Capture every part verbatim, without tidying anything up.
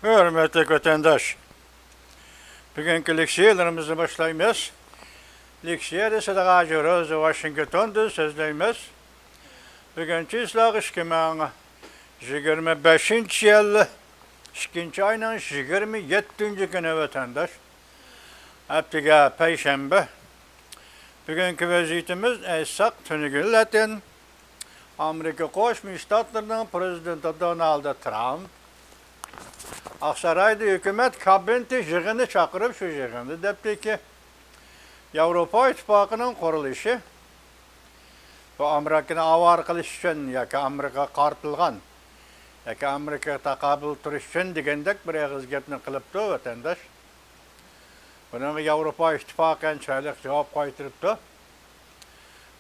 ھۆرمەتلىك ۋەتەنداش، بۈگۈنكى لېكسىيەلىرىمىزنى باشلايمىز. لېكسىيەدە سادىق ھاجى روزى ۋاشىنگتوندىن سۆزلەيمىز. بۈگۈن چىسلاق ئىككى مىڭ يىگىرمە بەشىنچى يىل، ئىككىنچى ئاينىڭ يىگىرمە يەتتىنچى كۈنى ۋەتەنداش. ھەپتىگە پەيشەنبە. بۈگۈنكى ۋەزىيىتىمىز ئېيتساق تۈنۈگۈنلەتىن ئامېرىكا قوشما شتاتلىرىنىڭ پىرېزىدېنتى دونالد ترامپ ئاقسارايدا ھۆكۈمەت كابىنېتى يىغىنى چاقىرىپ، شۇ يىغىندا دەپتىكى، ياۋروپا ئىتتىپاقىنىڭ قۇرۇلۇشى بۇ ئامېرىكىنى ئاۋارە قىلىش ئۈچۈن ياكى ئامېرىكىغا قارىتىلغان ياكى ئامېرىكىغا تاقابىل تۇرۇش ئۈچۈن دېگەندەك بىر ئېغىز گەپنى قىلىپتۇ، ۋەتەنداش. بۇنىڭغا ياۋروپا ئىتتىپاقى چىرايلىق جاۋاب قايتۇرۇپتۇ.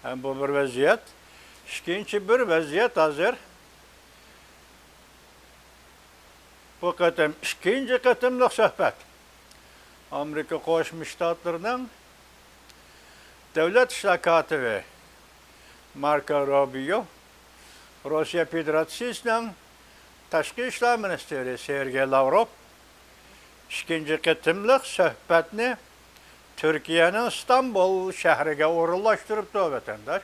ھەم بۇ بىر ۋەزىيەت. ئىككىنچى بىر ۋەزىيەت ھازىر بۇ قېتىم ئىككىنچى قېتىملىق سۆھبەت ئامېرىكا قوشما شتاتلىرىنىڭ دۆلەت ئىشلار كاتىپى ماركو روبىيو، روسىيە فېدېراتسىيىسىنىڭ تاشقى ئىشلار مىنىستىرى سېرگېي لاۋروف ئىككىنچى قېتىملىق سۆھبەتنى تۈركىيەنىڭ ئىستانبۇل شەھىرىگە ئورۇنلاشتۇرۇپتۇ، ۋەتەنداش.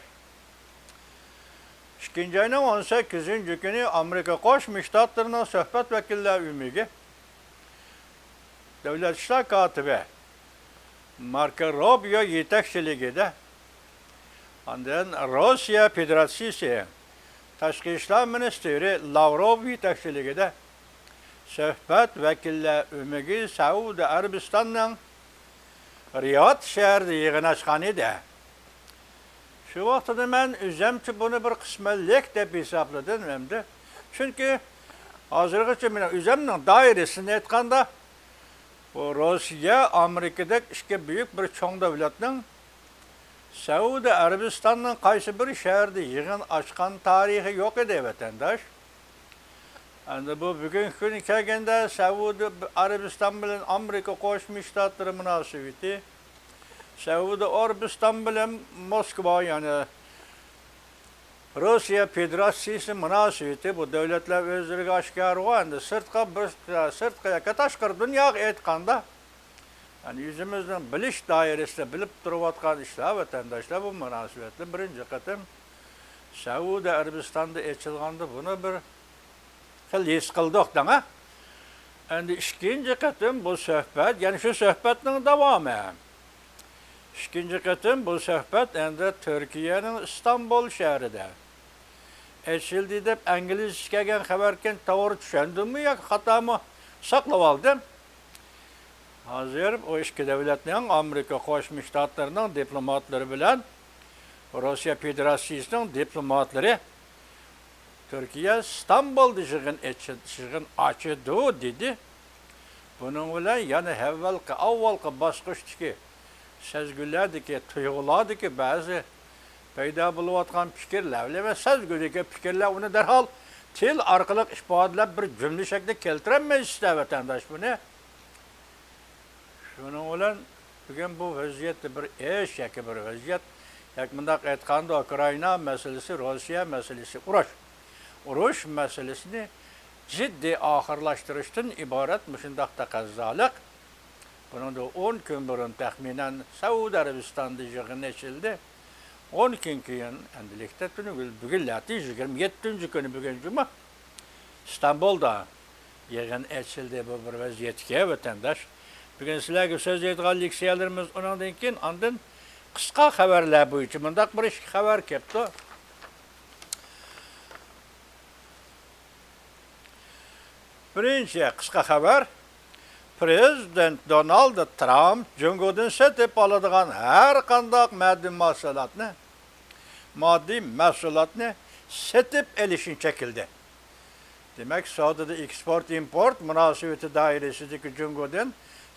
ئىككىنچى ئاينىڭ ئون سەككىزىنچى كۈنى ئامېرىكا قوشما شتاتلىرىنىڭ سۆھبەت ۋەكىللەر ئۆمىكى دۆلەت ئىشلار كاتىپى ماركو روبىيو يېتەكچىلىكىدە، ئاندىن روسىيە فېدېراتسىيىسى تاشقى ئىشلار مىنىستىرى لاۋروف يېتەكچىلىكىدە سۆھبەت ۋەكىللەر ئۆمىكى سەئۇدى ئەرەبىستاننىڭ رىياد شەھىرىدە يىغىن ئاچقان ئىدى. شۇ ۋاقتىدا مەن ئۆزەمچە بۇنى بىر قىسمەنلىك دەپ ھېسابلىدىم ئەمدى. چۈنكى ھازىرغىچە مېنىڭ ئۆزەمنىڭ دائىرىسىنى ئېيتقاندا، بۇ روسىيە، ئامېرىكىدەك ئىككى بۈيۈك بىر چوڭ دۆلەتنىڭ سەئۇدى ئەرەبىستاننىڭ قايسى بىر شەھىرىدە يىغىن ئاچقان تارىخى يوق ئىدى، ۋەتەنداش. ئەمدى بۇ بۈگۈنكى كۈنگە كەلگەندە، سەئۇدى ئەرەبىستان بىلەن ئامېرىكا قوشما شتاتلىرى مۇناسىۋىتى، سەئۇدى ئەرەبىستان بىلەن موسكۋا، يەنى روسىيە فېدېراتسىيىسى مۇناسىۋىتى، بۇ دۆلەتلەر ئۆزلىرىگە ئاشكارىغۇ. ئەمدى سىرتقا بىر، سىرتقا ياكى تاشقىرى دۇنياغا ئېيتقاندا، يەنى ئۆزىمىزنىڭ بىلىش دائىرىسىدە بىلىپ تۇرۇۋاتقان ئىشلار، ۋەتەنداشلار، بۇ مۇناسىۋەتلىك بىرىنچى قېتىم سەئۇدى ئەرەبىستاندا ئېچىلغاندا بۇنى بىر خېلى ھېس قىلدۇق دەڭە. ئەمدى ئىككىنچى قېتىم بۇ سۆھبەت، يەنى شۇ سۆھبەتنىڭ داۋامى. ئىككىنچى قېتىم بۇ سۆھبەت ئەمدى تۈركىيەنىڭ ئىستانبۇل شەھىرىدە ئېچىلدى دەپ ئىنگلىزچە كەلگەن خەۋەركەن، توغرا چۈشەندىممۇ ياكى خاتامۇ ساقلىۋالدىم. ھازىر ئۇ ئىككى دۆلەتنىڭ، ئامېرىكا قوشما شتاتلىرىنىڭ دىپلوماتلىرى بىلەن روسىيە فېدېراتسىيىسىنىڭ دىپلوماتلىرى تۈركىيە ئىستانبۇلدا يىغىن ئېچى-، يىغىن ئاچىدۇ دېدى. بۇنىڭ بىلەن يەنە ئەۋۋەلقى، ئاۋۋالقى باسقۇچتىكى سەزگۈلەردىكى، تۇيغۇلاردىكى بەزى پەيدا بولۇۋاتقان پىكىرلەر، بىلىمەن، سەزگۈدىكى پىكىرلەر، ئۇنى دەرھال تىل ئارقىلىق ئىپادىلەپ، بىر جۈملە شەكلىدە كەلتۈرەلمەيسىز-دە، ۋەتەنداش، بۇنى. شۇنىڭ بىلەن بۈگۈن بۇ ۋەزىيەتتە بىر ئىش ياكى بىر ۋەزىيەت، ياكى مۇنداق ئېيتقاندا، ئۇكرائىنا مەسىلىسى، روسىيە مەسىلىسى، ئۇرۇش، ئۇرۇش مەسىلىسىنى جىددىي ئاخىرلاشتۇرۇشتىن ئىبارەت مۇشۇنداق تەقەززالىق. بۇنىڭدىن ئون كۈن بۇرۇن تەخمىنەن سەئۇدى ئەرەبىستاندا يىغىن ئېچىلدى. ئون كۈن كېيىن، ئەمدىلىكتە تۈنۈگۈن، بۈگۈنلەتە يىگىرمە يەتتىنچى كۈنى، بۈگۈن جۈمە، ئىستانبۇلدا يىغىن ئېچىلدى. بۇ بىر ۋەزىيەتكەن، ۋەتەنداش. بۈگۈن سىلەرگە سۆزلەيدىغان لېكسىيەلىرىمىز ئۇنىڭدىن كېيىن، ئاندىن قىسقا خەۋەرلەر بويىچە مۇنداق بىر ئىككى خەۋەر كەپتۇ. بىرىنچى قىسقا خەۋەر. پىرېزىدېنت دونالد ترامپ جۇڭگودىن سېتىپ ئالىدىغان ھەر قانداق ماددىي مەھسۇلاتنى، ماددىي مەھسۇلاتنى سېتىپ ئېلىشنى چەكلىدى. دېمەك، سودىدا ئېكسپورت ئىمپورت مۇناسىۋىتى دائىرىسىدىكى جۇڭگودىن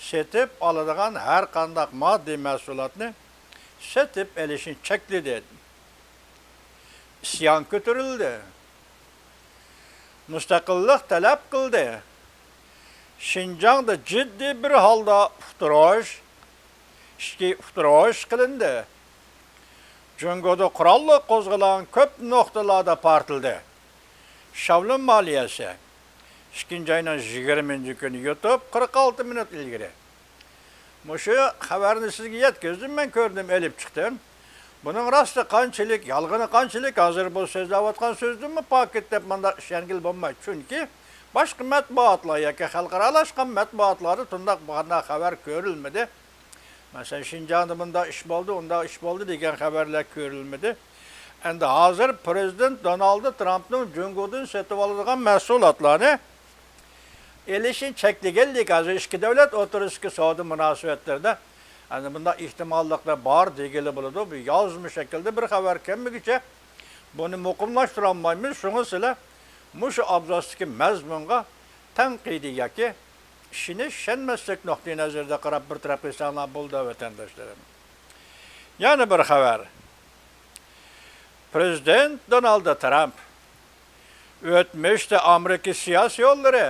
سېتىپ ئالىدىغان ھەر قانداق ماددىي مەھسۇلاتنى سېتىپ ئېلىشنى چەكلىدى. ئىسيان كۆتۈرۈلدى. مۇستەقىللىق تەلەپ قىلدى. شىنجاڭدا جىددىي بىر ھالدا ئۇتتۇرۇش، ئىچكى ئۇتتۇرۇش قىلىندى. جۇڭگودا قوراللىق قوزغىلاڭ كۆپ نۇقتىلاردا پارتلىدى. شاۋلۇن مالىيەسى، ئىككىنچى ئاينىڭ يىگىرمىنچى كۈنى يۇتۇپ، قىرىق ئالتە مىنۇت ئىلگىرى. مۇشۇ خەۋەرنى سىزگە يەتكۈزدۈم، مەن كۆردۈم، ئېلىپ چىقتىم. بۇنىڭ راستى قانچىلىك، يالغىنى قانچىلىك، ھازىر بۇ سۆزلەۋاتقان سۆزدىنمۇ پاكىت دەپ مۇنداق ئىشەنگىلى بولمايدۇ. چۈنكى باشقا مەتبۇئاتلار ياكى خەلقئارالاشقان مەتبۇئاتلاردا تۇنداق بۇنداق خەۋەر كۆرۈلمىدى. مەسىلەن، شىنجاڭدا مۇنداق ئىش بولدى، ئۇنداق ئىش بولدى دېگەن خەۋەرلەر كۆرۈلمىدى. ئەمدى ھازىر پىرېزىدېنت دونالد ترامپنىڭ جۇڭگودىن سېتىۋالىدىغان مەھسۇلاتلارنى ئېلىشنى چەكلىگەنلىك ھازىر ئىككى دۆلەت ئوتتۇرىسىدىكى سودا مۇناسىۋەتلىرىدە ئەنە بۇنداق ئېھتىماللىقلار بار دېگىلى بولىدۇ. بۇ يازما شەكىلدە بىر خەۋەر كەلمىگۈچە بۇنى مۇقىملاشتۇرالمايمىز. شۇڭا سىلەر مۇشۇ ئابزاستىكى مەزمۇنغا تەنقىدىي ياكى ئىشىنىش، ئىشەنمەسلىك نۇقتىئى نەزىرىدە قاراپ بىر تەرەپ قىلساڭلار بولىدۇ، ۋەتەنداشلىرىم. يەنە بىر خەۋەر. پىرېزىدېنت دونالد ترامپ ئۆتمۈشتە ئامېرىكا سىياسىيونلىرى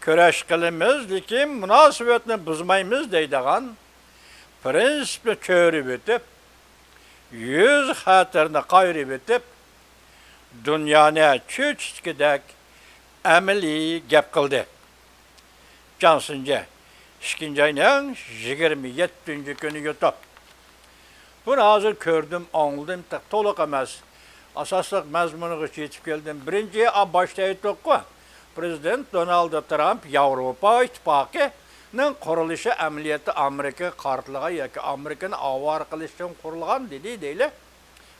كۈرەش قىلىمىز، لېكىن مۇناسىۋەتنى بۇزمايمىز دەيدىغان پىرىنسىپنى چۆرۈۋېتىپ، يۈز خەتىرىنى قايرىۋېتىپ، دۇنيانى چۆچۈتكۈدەك ئەمەلىي گەپ قىلدى. جاڭ سىنجې، ئىككىنچى ئاينىڭ يىگىرمە يەتتىنچى كۈنى يۇتۇپ. بۇنى ھازىر كۆردۈم، ئاڭلىدىم، تېخى تولۇق ئەمەس. ئاساسلىق مەزمۇنىغىچە يېتىپ كەلدىم. بىرىنچى، ئا، باشتا ئېيتتۇققۇ، پىرېزىدېنت دونالد ترامپ ياۋروپا ئىتتىپاقىنىڭ قۇرۇلۇشى ئەمەلىيەتتە ئامېرىكىغا قارىتىلغان ياكى ئامېرىكىنى ئاۋارە قىلىش ئۈچۈن قۇرۇلغان دېدى دەيلى.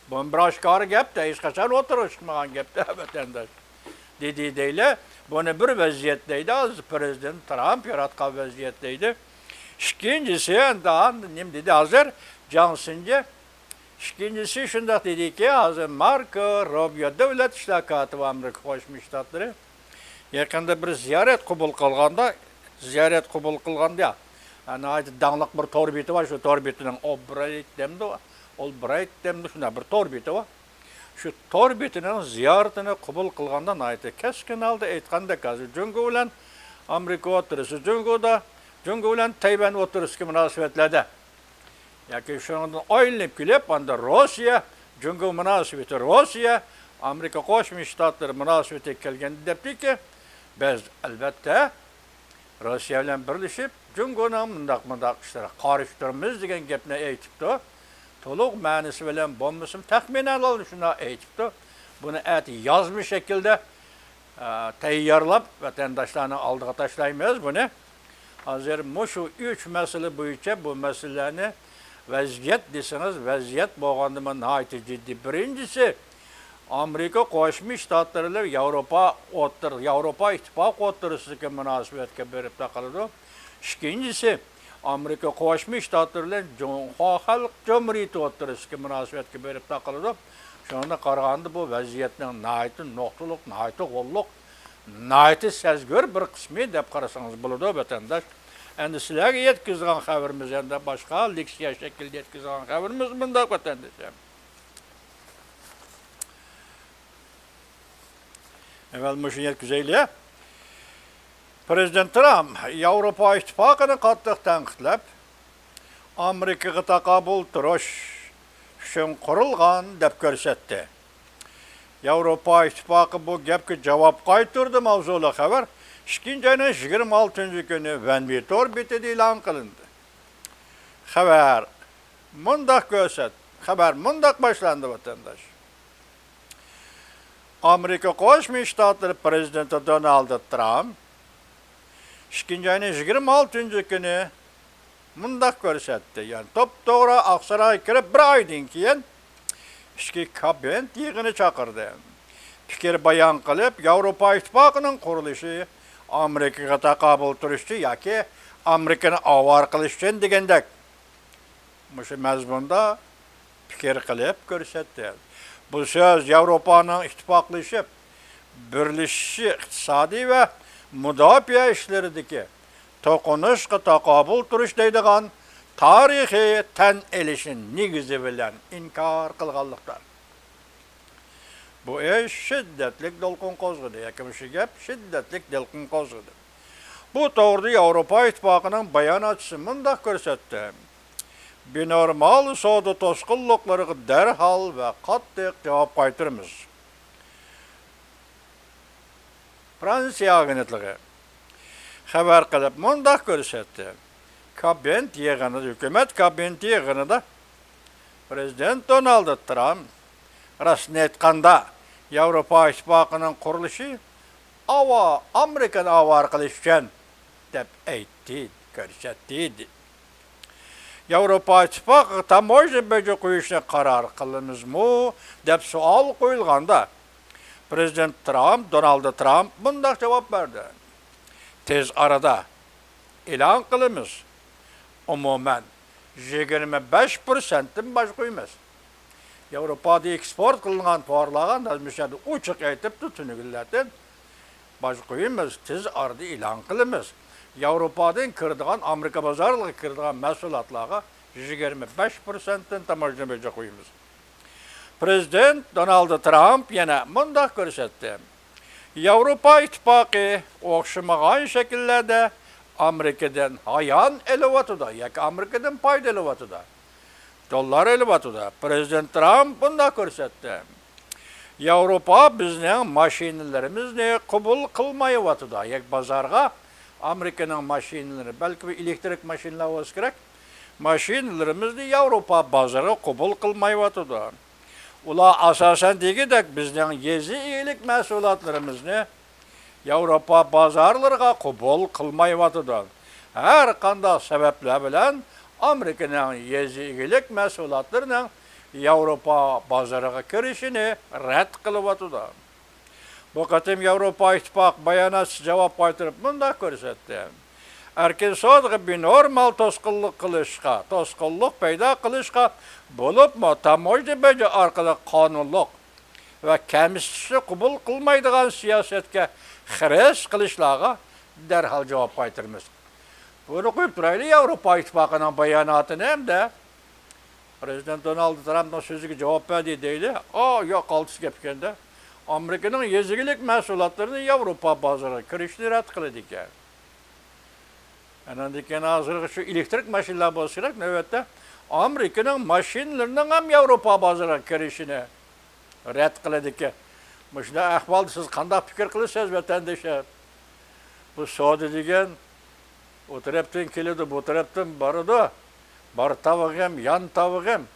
بۇ بىر ئاشكارا گەپتە، ھېچقاچان ئوتتۇرىغا چىقمىغان گەپتە، ۋەتەنداش. دېدى دەيلى. بۇنى بىر ۋەزىيەت دەيدۇ، ھازىر پىرېزىدېنت ترامپ ياراتقان ۋەزىيەت دەيدۇ. ئىككىنچىسى، ئەمدى نېمە دېدى ھازىر؟ جاڭ سىنجې. ئىككىنچىسى شۇنداق دېدىكى، ھازىر ماركو روبىيو دۆلەت ئىشلار كاتىپى ئامېرىكا قوشما شتاتلىرى يېقىندا بىر زىيارەت قوبۇل قىلغاندا، زىيارەت قوبۇل قىلغاندا، ناھايىتى داڭلىق بىر تور بېتى بار، شۇ تور بېتىنىڭ ئولبرايت دەمدۇ، ئولبرايت دەمدۇ، شۇنداق بىر تور بېتى بار. شۇ تور بېتىنىڭ زىيارىتىنى قوبۇل قىلغاندا ناھايىتى كەسكىن ھالدا ئېيتقاندەك، ھازىر جۇڭگو بىلەن ئامېرىكا ئوتتۇرىسى، جۇڭگودا، جۇڭگو بىلەن تەيۋەن ئوتتۇرىسىدىكى مۇناسىۋەتلەردە ياكى شۇنىڭدىن ئايلىنىپ كېلىپ، ئاندا روسىيە، جۇڭگو مۇناسىۋىتى، روسىيە، ئامېرىكا قوشما شتاتلىرى مۇناسىۋىتىگە كەلگەندە دەپتىكى، بىز ئەلۋەتتە روسىيە بىلەن بىرلىشىپ، جۇڭگونىڭ مۇنداق، مۇنداق ئىشلىرىغا قارشى تۇرىمىز دېگەن گەپنى ئېيتىپتۇ. تولۇق مەنىسى بىلەن بولمىسىمۇ، تەخمىنەن شۇنداق ئېيتىپتۇ. بۇنى ئەتە يازما شەكىلدە، ئە، تەييارلاپ، ۋەتەنداشلارنىڭ ئالدىغا تاشلايمىز بۇنى. ھازىر مۇشۇ ئۈچ مەسىلە بويىچە بۇ مەسىلىلەرنى ۋەزىيەت دېسىڭىز، ۋەزىيەت بولغاندىمۇ ناھايىتى جىددىي. بىرىنچىسى، ئامېرىكا قوشما شتاتلىرى بىلەن ياۋروپا ئوتتۇر-، ياۋروپا ئىتتىپاقى ئوتتۇرىسىدىكى مۇناسىۋەتكە بېرىپ تاقىلىدۇ. ئىككىنچىسى، ئامېرىكا قوشما شتاتلىرى بىلەن جۇڭخۇا خەلق جۇمھۇرىيىتى ئوتتۇرىسىدىكى مۇناسىۋەتكە بېرىپ تاقىلىدۇ. شۇنىڭغا قارىغاندا، بۇ ۋەزىيەتنىڭ ناھايىتى نۇقتىلىق، ناھايىتى غوللۇق، ناھايىتى سەزگۈر بىر قىسمى دەپ قارىسىڭىز بولىدۇ، ۋەتەنداش. ئەمدى سىلەرگە يەتكۈزىدىغان خەۋىرىمىز، ئەمدى باشقا لېكسىيە شەكلىدە يەتكۈزىدىغان خەۋىرىمىز مۇنداق، ۋەتەندىشىم. ئەۋۋەل مۇشۇنى يەتكۈزەيلى. پىرېزىدېنت ترامپ ياۋروپا ئىتتىپاقىنى قاتتىق تەنقىدلەپ، ئامېرىكىغا تاقابىل تۇرۇش ئۈچۈن قۇرۇلغان دەپ كۆرسەتتى. ياۋروپا ئىتتىپاقى بۇ گەپكە جاۋاب قايتۇردى ماۋزۇلۇق خەۋەر ئىككىنچى ئاينىڭ يىگىرمە ئالتىنچى كۈنى ۋەنۋى تور بېتىدە ئېلان قىلىندى. خەۋەر مۇنداق كۆرسەت-، خەۋەر مۇنداق باشلاندى، ۋەتەنداش. ئامېرىكا قوشما شتاتلىرى پىرېزىدېنتى دونالد ترامپ ئىككىنچى ئاينىڭ يىگىرمە ئالتىنچى كۈنى مۇنداق كۆرسەتتى، يەنى توپتوغرا ئاقسارايغا كىرىپ بىر ئايدىن كېيىن ئىچكى كابىنېت يىغىنى چاقىردى. پىكىر بايان قىلىپ، ياۋروپا ئىتتىپاقىنىڭ قۇرۇلۇشى ئامېرىكىغا تاقابىل تۇرۇشچى ياكى ئامېرىكىنى ئاۋارە قىلىش ئۈچۈن دېگەندەك، مۇشۇ مەزمۇندا پىكىر قىلىپ كۆرسەتتى. بۇ سۆز ياۋروپانىڭ ئىتتىپاقلىشىپ، بىرلىشىشى ئىقتىسادىي ۋە مۇداپىئە ئىشلىرىدىكى توقۇنۇشقا تاقابىل تۇرۇش دەيدىغان تارىخىي تەن ئېلىشى نېگىزى بىلەن ئىنكار قىلغانلىقتا، بۇ ئىش شىددەتلىك دولقۇن قوزغىدى ياكى مۇشۇ گەپ شىددەتلىك دولقۇن قوزغىدى. بۇ توغرىدا ياۋروپا ئىتتىپاقىنىڭ باياناتچىسى مۇنداق كۆرسەتتى: بىنورمال سودا توسقۇنلۇقلىرىغا دەرھال ۋە قاتتىق جاۋاب قايتۇرىمىز. فرانسىيە ئاگېنتلىقى خەۋەر قىلىپ مۇنداق كۆرسەتتى: كابىنېت يىغىنىدا، ھۆكۈمەت كابىنېتى يىغىنىدا پرېزىدېنت دونالد ترامپ، راستىنى ئېيتقاندا، ياۋروپا ئىتتىپاقىنىڭ قۇرۇلۇشى ئاۋا-، ئامېرىكىنى ئاۋارە قىلىش ئۈچۈن، دەپ ئېيتتى، كۆرسەتتى، دېدى. ياۋروپا ئىتتىپاقىغا تاموژنا بېجى قويۇشنى قارار قىلىمىزمۇ؟ دەپ سوئال قويۇلغاندا، پرېزىدېنت ترامپ، دونالد ترامپ مۇنداق جاۋاب بەردى: تېز ئارىدا ئېلان قىلىمىز. ئومۇمەن، يىگىرمە بەش پىرسەنتتىن باج قويىمىز. ياۋروپادا ئېكسپورت قىلىنغان تاۋارلارغا، مۇشۇ يەردە ئوچۇق ئېيتىپتۇ تۈنۈگۈنلەردىن، باج قويىمىز، تېز ئارىدا ئېلان قىلىمىز. ياۋروپادىن كىرىدىغان، ئامېرىكا بازارلىرىغا كىرىدىغان مەھسۇلاتلارغا يىگىرمە بەش پىرسەنتتىن تاموژنا بېجى قويىمىز. پرېزىدېنت دونالد ترامپ يەنە مۇنداق كۆرسەتتى: ياۋروپا ئىتتىپاقى ئوخشىمىغان شەكىللەردە ئامېرىكىدىن ھايان ئېلىۋاتىدۇ ياكى ئامېرىكىدىن پايدا ئېلىۋاتىدۇ. دوللار ئېلىۋاتىدۇ. پرېزىدېنت ترامپ بۇنداق كۆرسەتتى: ياۋروپا بىزنىڭ ماشىنىلىرىمىزنى قوبۇل قىلمايۋاتىدۇ. يەنى بازارغا ئامېرىكىنىڭ ماشىنىلىرى، بەلكى بۇ ئېلېكتىرىك ماشىنىلار بولسا كېرەك، ماشىنىلىرىمىزنى ياۋروپا بازىرىغا قوبۇل قىلمايۋاتىدۇ. ئۇلار ئاساسەن دېگۈدەك بىزنىڭ يېزا ئىگىلىك مەھسۇلاتلىرىمىزنى ياۋروپا بازارلىرىغا قوبۇل قىلمايۋاتىدۇ. ھەر قانداق سەۋەبلەر بىلەن ئامېرىكىنىڭ يېزا ئىگىلىك مەھسۇلاتلىرىنىڭ ياۋروپا بازىرىغا كىرىشىنى رەت قىلىۋاتىدۇ. بۇ قېتىم ياۋروپا ئىتتىپاقى باياناتچىسى جاۋاب قايتۇرۇپ مۇنداق كۆرسەتتى: ئەركىن سودىغا بىنورمال توسقۇنلۇق قىلىشقا، توسقۇنلۇق پەيدا قىلىشقا، بولۇپمۇ تاموژنا بېجى ئارقىلىق قانۇنلۇق ۋە كەمسىتىشنى قوبۇل قىلمايدىغان سىياسەتكە خىرىس قىلىشلارغا دەرھال جاۋاب قايتۇرىمىز. بۇنى قويۇپ تۇرايلى، ياۋروپا ئىتتىپاقىنىڭ باياناتىنى ھەمدە پرېزىدېنت دونالد ترامپنىڭ سۆزىگە جاۋاب بەردى دەيلى. ئا، ياق، قالتىس گەپ ئىكەندە. ئامېرىكىنىڭ يېزا ئىگىلىك مەھسۇلاتلىرىنى ياۋروپا بازىرىغا كىرىشنى رەت قىلىدىكەن. ئاناندىن كېيىن ھازىرغا شۇ ئېلېكتىرىك ماشىنىلار بولسا كېرەك، نۆۋەتتە ئامېرىكىنىڭ ماشىنىلىرىنىڭ ھەم ياۋروپا بازىرىغا كىرىشىنى رەت قىلىدىكەن. مۇشۇنداق ئەھۋالدا سىز قانداق پىكىر قىلىسىز، ۋەتەندىشلار؟ بۇ سودا دېگەن ئۇ تەرەپتىن كېلىدۇ، بۇ تەرەپتىن بارىدۇ. بار تاۋىقىم، يان تاۋىقىم.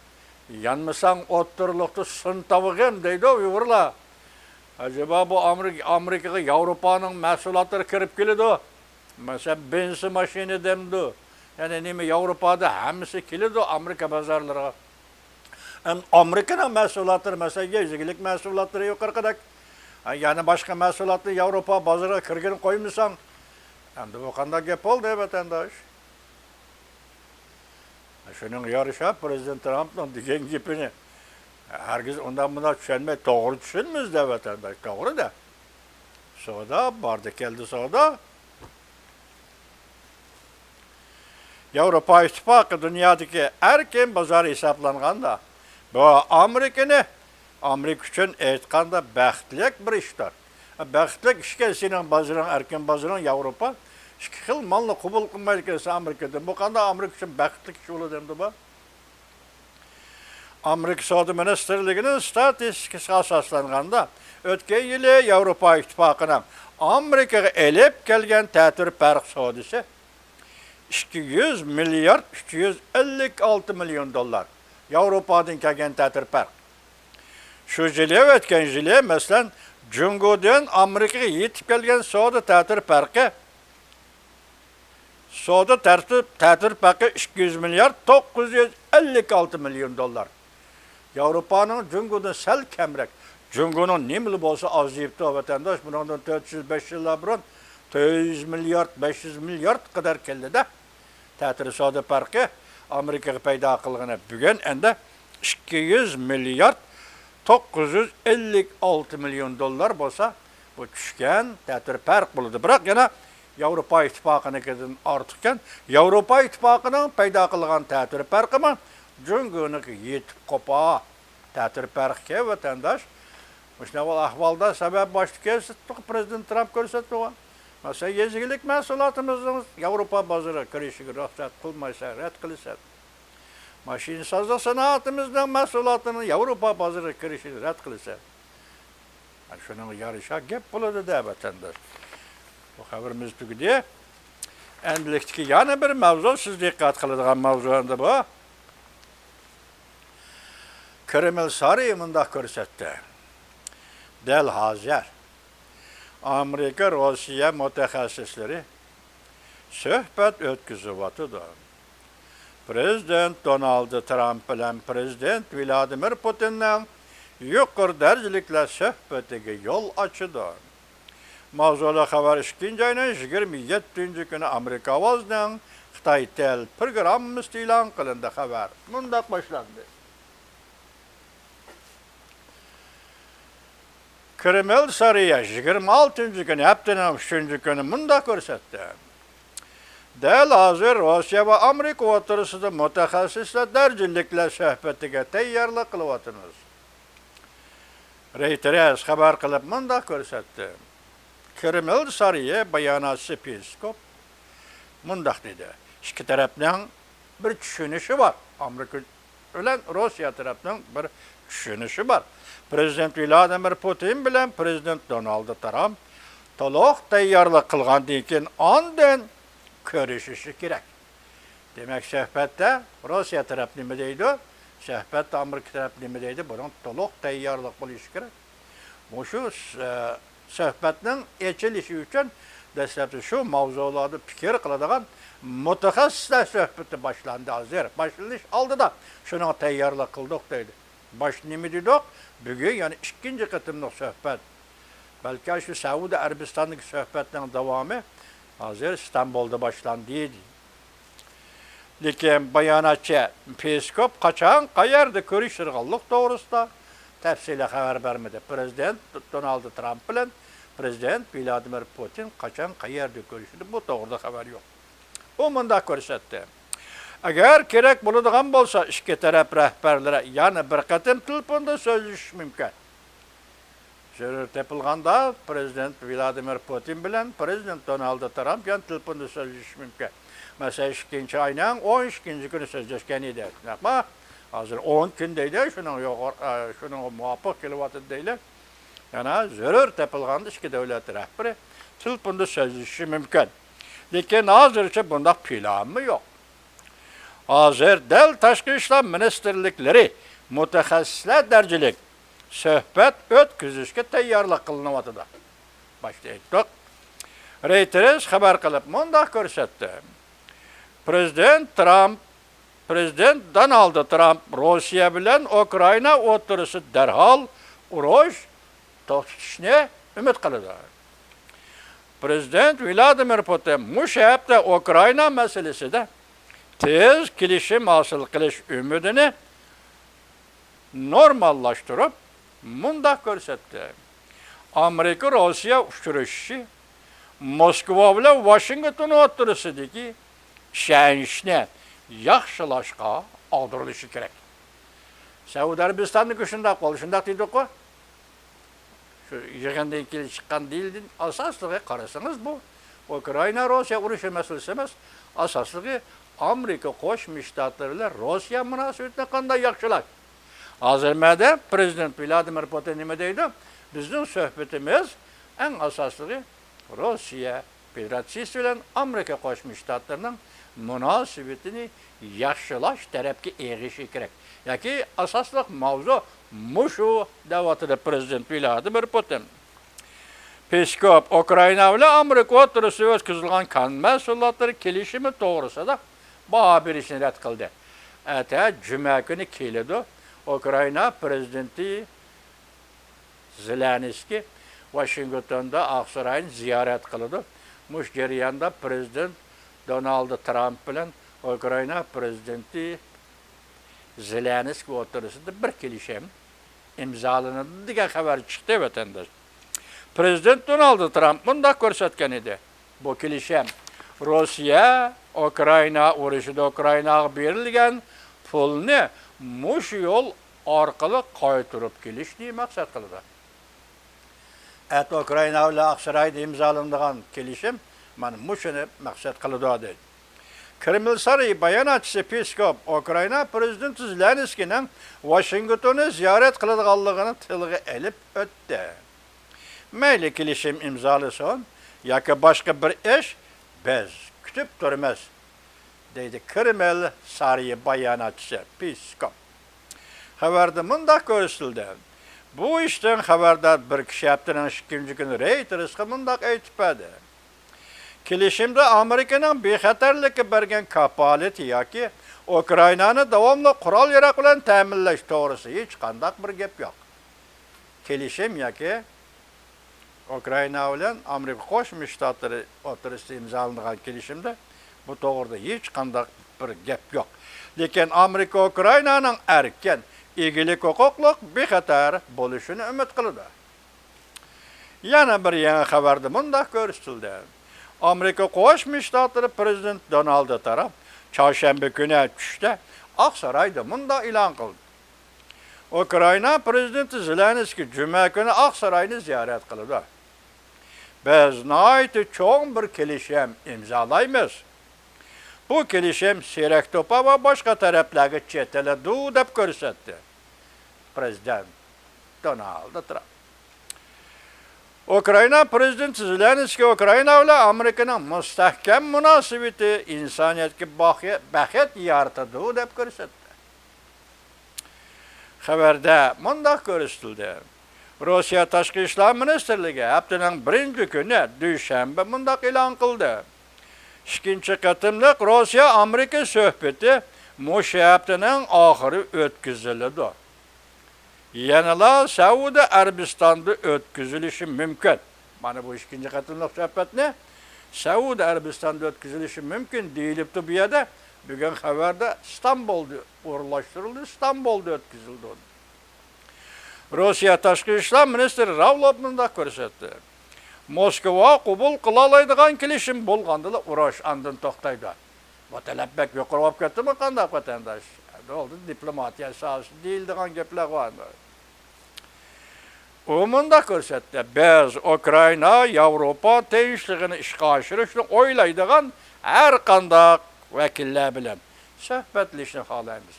يانمىساڭ ئوتتۇرىلىقتا سۇن تاۋىقىم دەيدۇ ئۇيغۇرلار. ئەجەبا بۇ ئامېرىكا، ئامېرىكىغا ياۋروپانىڭ مەھسۇلاتلىرى كىرىپ كېلىدۇ. مەسىلەن، بېنز ماشىنا دەمدۇ. يەنى نېمە، ياۋروپادا ھەممىسى كېلىدۇ ئامېرىكا بازارلىرىغا. ئەم، ئامېرىكىنىڭ مەھسۇلاتلىرى، مەسىلەن، يېزا ئىگىلىك مەھسۇلاتلىرى يۇقىرىقىدەك. ئە، يەنە باشقا مەھسۇلاتنى ياۋروپا بازىرىغا كىرگىلى قويمىساڭ، ئەمدى بۇ قانداق گەپ بولدى، ۋەتەنداش؟ شۇنىڭغا يارىشا پرېزىدېنت ترامپنىڭ دېگەن گېپىنى ھەرگىز ئۇنداق مۇنداق چۈشەنمەي، توغرا چۈشىنىمىز-دە، ۋەتەنداش، توغرا-دە. سودا، باردى كەلدى سودا. ياۋروپا ئىتتىپاقى دۇنيادىكى ئەركىن بازار ھېسابلانغاندا، بۇ ئامېرىكىنى، ئامېرىكا ئۈچۈن ئېيتقاندا، بەختلىك بىر ئىشتۇر. بەختلىك ئىشكەن سېنىڭ بازىرىڭ، ئەركىن بازىرىڭ ياۋروپا. ئىككى خىل مالنى قوبۇل قىلمايدىكەنسەن ئامېرىكىدىن. بۇ قانداق ئامېرىكا ئۈچۈن بەختلىك ئىش بولىدۇ ئەمدى بۇ؟ ئامېرىكا سودا مىنىستىرلىكىنىڭ ستاتىستىكىسىغا ئاساسلانغاندا، ئۆتكەن يىلى ياۋروپا ئىتتىپاقىنىڭ ئامېرىكىغا ئېلىپ كەلگەن تەتۈر پەرق سودىسى ئىككى يۈز مىليارد ئۈچ يۈز ئەللىك ئالتە مىليون دوللار. ياۋروپادىن كەلگەن تەتۈر پەرق. شۇ يىلى، ئۆتكەن يىلى، مەسىلەن، جۇڭگودىن ئامېرىكىغا يېتىپ كەلگەن سودا تەتۈر پەرقى سودا تەرتىپ، تەتۈر پەقى ئىككى يۈز مىليارد توققۇز يۈز ئەللىك ئالتە مىليون دوللار. ياۋروپانىڭ جۇڭگودىن سەل كەمرەك. جۇڭگونىڭ نېمىلا بولسا ئازىيىپتۇ، ۋەتەنداش. بۇنىڭدىن تۆت يۈز، بەش يىللار بۇرۇن تۆت يۈز مىليارد، بەش يۈز مىليارد قەدەر كەلدى-دە. تەتۈر سودا پەرقى ئامېرىكىغا پەيدا قىلغىنى بۈگۈن ئەندى ئىككى يۈز مىليارد توققۇز يۈز ئەللىك ئالتە مىليون دوللار بولسا، بۇ چۈشكەن تەتۈر پەرق بولىدۇ. بىراق يەنە ياۋروپا ئىتتىپاقىنىڭكىدىن ئارتۇقكەن. ياۋروپا ئىتتىپاقىنىڭ پەيدا قىلغان تەتۈر پەرقىمۇ جۇڭگونىڭكىگە يېتىپ قوپا تەتۈر پەرقكەن، ۋەتەنداش. مۇشۇنداق ئەھۋالدا سەۋەب باشتا كۆرسەتتۇق، پرېزىدېنت ترامپ كۆرسەتتى. مەسىلەن، يېزا ئىگىلىك مەھسۇلاتىمىزنىڭ ياۋروپا بازىرىغا كىرىشىگە رۇخسەت قىلمايسەن، رەت قىلىسەن. ماشىنىسازلىق سانائىتىمىزنىڭ مەھسۇلاتىنىڭ ياۋروپا بازىرىغا كىرىشىنى رەت قىلىسەن. شۇنىڭغا يارىشا گەپ بولىدۇ-دە، ۋەتەنداش. بۇ خەۋىرىمىز تۈگىدى. ئەمدىلىكتىكى يەنە بىر مەۋزۇ، سىز دىققەت قىلىدىغان مەۋزۇ ئەمدى بۇ. كرېمل سارىيى مۇنداق كۆرسەتتى: دەل ھازىر ئامېرىكا، روسىيە مۇتەخەسسىسلىرى سۆھبەت ئۆتكۈزۈۋاتىدۇ. پرېزىدېنت دونالد ترامپ بىلەن پرېزىدېنت ۋلادىمىر پۇتىننىڭ يۇقىرى دەرىجىلىكلەر سۆھبىتىگە يول ئاچىدۇ. ماۋزۇلۇق خەۋەر ئىككىنچى ئاينىڭ يىگىرمە يەتتىنچى كۈنى ئامېرىكا ئاۋازىنىڭ خىتاي تىل پروگراممىسىدا ئېلان قىلىندى. خەۋەر مۇنداق باشلاندى. كرېمل سارىيى يىگىرمە ئالتىنچى كۈنى، ھەپتىنىڭ ئۈچىنچى كۈنى مۇنداق كۆرسەتتى: دەل ھازىر روسىيە ۋە ئامېرىكا ئوتتۇرىسىدا مۇتەخەسسىسلەر دەرىجىلىكلەر سۆھبىتىگە تەييارلىق قىلىۋاتىمىز. رېيتېرس خەۋەر قىلىپ مۇنداق كۆرسەتتى: كرېمل سارىيى باياناتچىسى پېسكوف مۇنداق دېدى: ئىككى تەرەپنىڭ بىر چۈشىنىشى بار. ئامېرىكا بىلەن روسىيە تەرەپنىڭ بىر چۈشىنىشى بار. پرېزىدېنت ۋلادىمىر پۇتىن بىلەن پرېزىدېنت دونالد ترامپ تولۇق تەييارلىق قىلغاندىن كېيىن، ئاندىن كۆرۈشۈشى كېرەك. دېمەك، سۆھبەتتە روسىيە تەرەپ نېمە دەيدۇ؟ سۆھبەتتە ئامېرىكا تەرەپ نېمە دەيدۇ؟ بۇنىڭ تولۇق تەييارلىق بولۇشى كېرەك. مۇشۇ، ئە، سۆھبەتنىڭ ئېچىلىشى ئۈچۈن دەسلەپتە شۇ ماۋزۇلاردا پىكىر قىلىدىغان مۇتەخەسسىسلەر سۆھبىتى باشلاندى ھازىر. باشلىنىش ئالدىدا شۇنىڭغا تەييارلىق قىلدۇق دەيدۇ. باشتا نېمە دېدۇق؟ بۈگۈن يەنە ئىككىنچى قېتىملىق سۆھبەت. بەلكى شۇ سەئۇدى ئەرەبىستاندىكى سۆھبەتنىڭ داۋامى ھازىر ئىستانبۇلدا باشلاندى. لېكىن باياناتچى پېسكوف قاچان، قەيەردە كۆرۈشىدىغانلىق توغرىسىدا تەپسىلىي خەۋەر بەرمىدى. پرېزىدېنت دونالد ترامپ بىلەن پرېزىدېنت ۋلادىمىر پۇتىن قاچان، قەيەردە كۆرۈشىدۇ، بۇ توغرىدا خەۋەر يوق. ئۇ مۇنداق كۆرسەتتى: ئەگەر كېرەك بولىدىغان بولسا، ئىككى تەرەپ رەھبەرلىرى يەنە بىر قېتىم تېلېفوندا سۆزلىشىشى مۇمكىن. زۆرۈر تېپىلغاندا، پرېزىدېنت ۋلادىمىر پۇتىن بىلەن پرېزىدېنت دونالد ترامپ يەنە تېلېفوندا سۆزلىشىشى مۇمكىن. مەسىلەن، ئىككىنچى ئاينىڭ ئون ئىككىنچى كۈنى سۆزلەشكەن ئىدى، شۇنداقمۇ؟ ھازىر ئون كۈن دەيدۇ، شۇنىڭ يۇقىرى، ئە، شۇنىڭغا مۇۋاپىق كېلىۋاتىدۇ دەيلى. يەنە زۆرۈر تېپىلغاندا ئىككى دۆلەت رەھبىرى تېلېفوندا سۆزلىشىشى مۇمكىن. لېكىن ھازىرچە بۇنداق پىلانمۇ يوق. ھازىر دەل تاشقى ئىشلار مىنىستىرلىكلىرى مۇتەخەسسىسلەر دەرىجىلىك سۆھبەت ئۆتكۈزۈشكە تەييارلىق قىلىنىۋاتىدۇ. باشتا ئېيتتۇق. رېيتېرس خەۋەر قىلىپ مۇنداق كۆرسەتتى: پرېزىدېنت ترامپ، پرېزىدېنت دونالد ترامپ روسىيە بىلەن ئۇكرائىنا ئوتتۇرىسىدا دەرھال ئۇرۇش توختىتىشنى ئۈمىد قىلىدۇ. پرېزىدېنت ۋلادىمىر پۇتىن مۇشۇ ھەپتە ئۇكرائىنا مەسىلىسىدە تېز كېلىشىم ھاسىل قىلىش ئۈمىدىنى نورماللاشتۇرۇپ، مۇنداق كۆرسەتتى: ئامېرىكا روسىيە ئۇچرىشىشى موسكۋا بىلەن ۋاشىنگتون ئوتتۇرىسىدىكى ئىشەنچنى ياخشىلاشقا ئاغدۇرۇلۇشى كېرەك. سەئۇدى ئەرەبىستاندىكى شۇنداق بولدى، شۇنداق دېدۇققۇ. شۇ يىغىندىن كېيىن چىققان دېلىلدىن ئاساسلىقى قارىسىڭىز، بۇ ئۇكرائىنا روسىيە ئۇرۇشى مەسىلىسى ئەمەس، ئاساسلىقى ئامېرىكا قوشما شتاتلىرى بىلەن روسىيە مۇناسىۋىتىنى قانداق ياخشىلاش. ھازىر مەدە پرېزىدېنت ۋلادىمىر پۇتىن نېمە دەيدۇ؟ بىزنىڭ سۆھبىتىمىز ئەڭ ئاساسلىقى روسىيە فېدېراتسىيىسى بىلەن ئامېرىكا قوشما شتاتلىرىنىڭ مۇناسىۋىتىنى ياخشىلاش تەرەپكە ئېغىشى كېرەك. ياكى ئاساسلىق ماۋزۇ مۇشۇ، دەۋاتىدۇ پرېزىدېنت ۋلادىمىر پۇتىن. پېسكوف ئۇكرائىنا بىلەن ئامېرىكا ئوتتۇرىسىدا ئۆتكۈزۈلگەن كان مەھسۇلاتلىرى كېلىشىمى توغرىسىدا باھا بېرىشنى رەت قىلدى. ئەتە جۈمە كۈنى كېلىدۇ. ئۇكرائىنا پرېزىدېنتى زېلېنسكىي ۋاشىنگتوندا ئاقساراينى زىيارەت قىلىدۇ. مۇشۇ جەرياندا پرېزىدېنت دونالد ترامپ بىلەن ئۇكرائىنا پرېزىدېنتى زېلېنسكىي ئوتتۇرىسىدا بىر كېلىشىم ئىمزالىنىدۇ دېگەن خەۋەر چىقتى، ۋەتەنداش. پرېزىدېنت دونالد ترامپ مۇنداق كۆرسەتكەن ئىدى. بۇ كېلىشىم روسىيە ئۇكرائىنا ئۇرۇشىدا ئۇكرائىناغا بېرىلگەن پۇلنى مۇشۇ يول ئارقىلىق قايتۇرۇپ كېلىشنى مەقسەت قىلىدۇ. ئەتە ئۇكرائىنا بىلەن ئاقسارايدا ئىمزالىنىدىغان كېلىشىم مانا مۇشۇنى مەقسەت قىلىدۇ، دەيدۇ. كرېمل سارىيى باياناتچىسى پېسكوف ئۇكرائىنا پرېزىدېنتى زېلېنسكىينىڭ ۋاشىنگتوننى زىيارەت قىلىدىغانلىقىنى تىلغا ئېلىپ ئۆتتى. مەيلى كېلىشىم ئىمزالىسۇن ياكى باشقا بىر ئىش، بىز كۈتۈپ تۇرىمىز، دەيدۇ كرېمىل سارىيى باياناتچىسى پېسكوف. خەۋەردە مۇنداق كۆرسىتىلدى، بۇ ئىشتىن خەۋەردار بىر كىشى ھەپتىنىڭ ئىككىنچى كۈنى رېيتېرسقا مۇنداق ئېيتىپ بەردى، كېلىشىمدە ئامېرىكىنىڭ بىخەتەرلىككە بەرگەن كاپالىتى ياكى ئۇكرائىنانى داۋاملىق قورال-ياراغ بىلەن تەمىنلەش توغرىسىدا ھېچقانداق بىر گەپ يوق. كېلىشىم ياكى ئۇكرائىنا بىلەن ئامېرىكا قوشما شتاتلىرى ئوتتۇرىسىدا ئىمزالانغان كېلىشىمدە بۇ توغرىدا ھېچقانداق بىر گەپ يوق. لېكىن ئامېرىكا ئۇكرائىنانىڭ ئەركىن، ئىگىلىك ھوقۇقلۇق، بىخەتەر بولۇشىنى ئۈمىد قىلىدۇ. يەنە بىر يېڭى خەۋەردە مۇنداق كۆرسىتىلدى، ئامېرىكا قوشما شتاتلىرى پىرېزىدېنتى دونالد ترامپ چارشەنبە كۈنى چۈشتە ئاقسارايدا مۇنداق ئېلان قىلدى، ئۇكرائىنا پىرېزىدېنتى زېلېنسكىي جۈمە كۈنى ئاقساراينى زىيارەت قىلىدۇ. بىز ناھايىتى چوڭ بىر كېلىشىم ئىمزالايمىز. بۇ كېلىشىم سېرەك توپا ۋە باشقا تەرەپلەرگە چېتىلىدۇ، دەپ كۆرسەتتى پىرېزىدېنت دونالد ترامپ. ئۇكرائىنا پىرېزىدېنتى زېلېنسكىي ئۇكرائىنا بىلەن ئامېرىكىنىڭ مۇستەھكەم مۇناسىۋىتى ئىنسانىيەتكە باخ-، بەخت يارىتىدۇ، دەپ كۆرسەتتى. خەۋەردە مۇنداق كۆرسىتىلدى، روسىيە تاشقى ئىشلار مىنىستىرلىكى ھەپتىنىڭ بىرىنچى كۈنى، دۈشەنبە، مۇنداق ئېلان قىلدى، ئىككىنچى قېتىملىق روسىيە ئامېرىكا سۆھبىتى مۇشۇ ھەپتىنىڭ ئاخىرى ئۆتكۈزۈلىدۇ. يەنىلا سەئۇدى ئەرەبىستاندا ئۆتكۈزۈلۈشى مۇمكىن. مانا بۇ ئىككىنچى قېتىملىق سۆھبەتنى سەئۇدى ئەرەبىستاندا ئۆتكۈزۈلۈشى مۇمكىن دېيىلىپتۇ بۇ يەردە. بۈگۈن خەۋەردە ئىستانبۇلدا ئورۇنلاشتۇرۇلدى، ئىستانبۇلدا ئۆتكۈزۈلدى. روسىيە تاشقى ئىشلار مىنىستىرى لاۋروف مۇنداق كۆرسەتتى، موسكۋا قوبۇل قىلالايدىغان كېلىشىم بولغاندىلا ئۇرۇش ئاندىن توختايدۇ. بۇ تەلەپ بەك يۇقىرى بولۇپ كەتتىمۇ قانداق، ۋەتەنداش؟ بولدى، دىپلوماتىيە ساھەسىدە دېيىلىدىغان گەپلەر بار. ئۇ مۇنداق كۆرسەتتى، بىز ئۇكرائىنا، ياۋروپا تىنچلىقىنى ئىشقا ئاشۇرۇشنى ئويلايدىغان ھەر قانداق ۋەكىللەر بىلەن سۆھبەتلىشىشنى خالايمىز.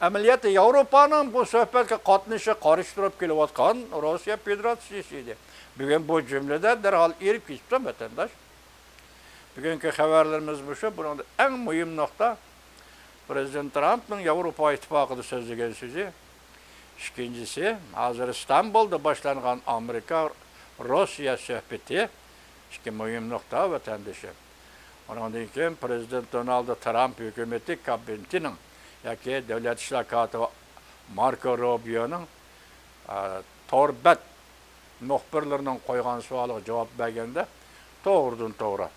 ئەمەلىيەتتە ياۋروپانىڭ بۇ سۆھبەتكە قاتنىشىشىغا قارشى تۇرۇپ كېلىۋاتقان روسىيە فېدېراتسىيىسى ئىدى. بۈگۈن بۇ جۈملىدە دەرھال ئېرىپ كېتىپتۇ، ۋەتەنداش. بۈگۈنكى خەۋەرلىرىمىز مۇشۇ. بۇنىڭدا ئەڭ مۇھىم نۇقتا، پىرېزىدېنت ترامپنىڭ ياۋروپا ئىتتىپاقىدا سۆزلىگەن سۆزى. ئىككىنچىسى، ھازىر ئىستانبۇلدا باشلانغان ئامېرىكا روسىيە سۆھبىتى. ئىككى مۇھىم نۇقتا، ۋەتەندىشىم. ئۇنىڭدىن كېيىن پىرېزىدېنت دونالد ترامپ ھۆكۈمىتى كابىنېتىنىڭ ياكى دۆلەت ئىشلار كاتىپى ماركو روبىيونىڭ، ئا، تور بەت مۇخبىرلىرىنىڭ قويغان سوئالىغا جاۋاب بەرگەندە، توغرىدىن توغرا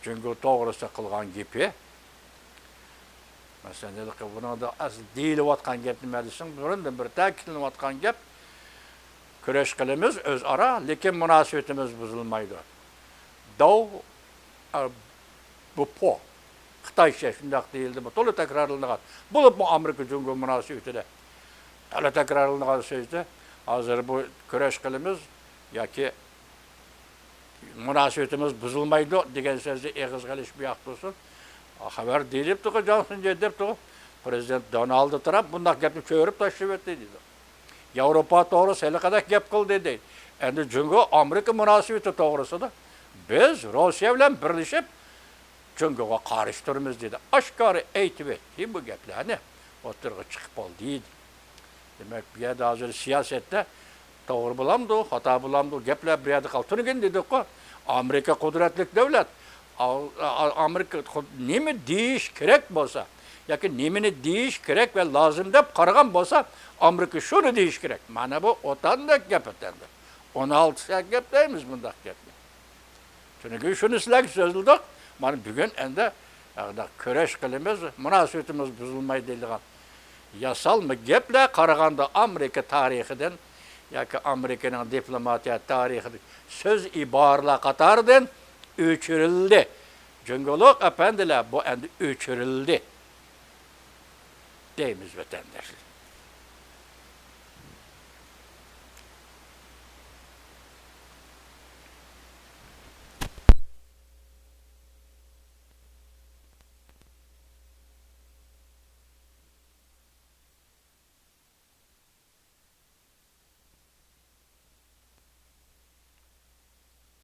جۇڭگو توغرىسىدا قىلغان گېپى، مەسىلەن، ھېلىقى بۇنىڭدا ئەسلى دېيىلىۋاتقان گەپ نېمە دېسەڭ، بۇرۇندىن بېرى تەكىتلىنىۋاتقان گەپ، كۈرەش قىلىمىز ئۆزئارا، لېكىن مۇناسىۋىتىمىز بۇزۇلمايدۇ. داۋ، ئە، بۇ پو. خىتايچە شۇنداق دېيىلدىمۇ؟ تولا تەكرارلىنىدىغان. بولۇپمۇ ئامېرىكا جۇڭگو مۇناسىۋىتىدە تولا تەكرارلىنىدىغان سۆزدە، ھازىر بۇ كۈرەش قىلىمىز ياكى مۇناسىۋىتىمىز بۇزۇلمايدۇ دېگەن سۆزنى ئېغىزغا ئېلىش بۇ ياقتا تۇرسۇن. خەۋەر دېيىلىپتۇغۇ، جاڭ سۇنجې دەپتۇغۇ. پىرېزىدېنت دونالد ترامپ بۇنداق گەپنى چۆرۈپ تاشلىۋەتتى دەيدۇ. ياۋروپا توغرىسىدا ھېلىقىدەك گەپ قىلدى دەيدۇ. ئەمدى جۇڭگو ئامېرىكا مۇناسىۋىتى توغرىسىدا بىز روسىيە بىلەن بىرلىشىپ جۇڭگوغا قارشى تۇرىمىز دېدى. ئاشكارا ئېيتىۋەتتى بۇ گەپلەرنى. ئوتتۇرىغا چىقىپ بولدى دېدى. دېمەك، بۇ يەردە ھازىر سىياسەتتە توغرا بولامدۇ، خاتا بولامدۇ، گەپلەر بۇ يەردە قالدى. تۈنۈگۈن دېدۇققۇ، ئامېرىكا قۇدرەتلىك دۆلەت. ئا-، ئا-، ئامېرىكا خۇد-، نېمە دېيىش كېرەك بولسا ياكى نېمىنى دېيىش كېرەك ۋە لازىم دەپ قارىغان بولسا، ئامېرىكا شۇنى دېيىش كېرەك. مانا بۇ ئوتاندەك گەپ ئەمدى. ئون ئالتە سائەت گەپلەيمىز بۇنداق گەپنى. تۈنۈگۈن شۇنى سىلەرگە سۆزلىدۇق. مانا بۈگۈن ئەمدى، ئە، كۈرەش قىلىمىز، مۇناسىۋىتىمىز بۇزۇلمايدۇ دەيدىغان ياسالما گەپلەر. قارىغاندا ئامېرىكا تارىخىدىن ياكى ئامېرىكىنىڭ دىپلوماتىيە تارىخىدىكى سۆز ئىبارىلەر قاتارىدىن ئۆچۈرۈلدى. جۇڭگولۇق ئەپەندىلەر، بۇ ئەمدى ئۆچۈرۈلدى دەيمىز ۋەتەنداشلار.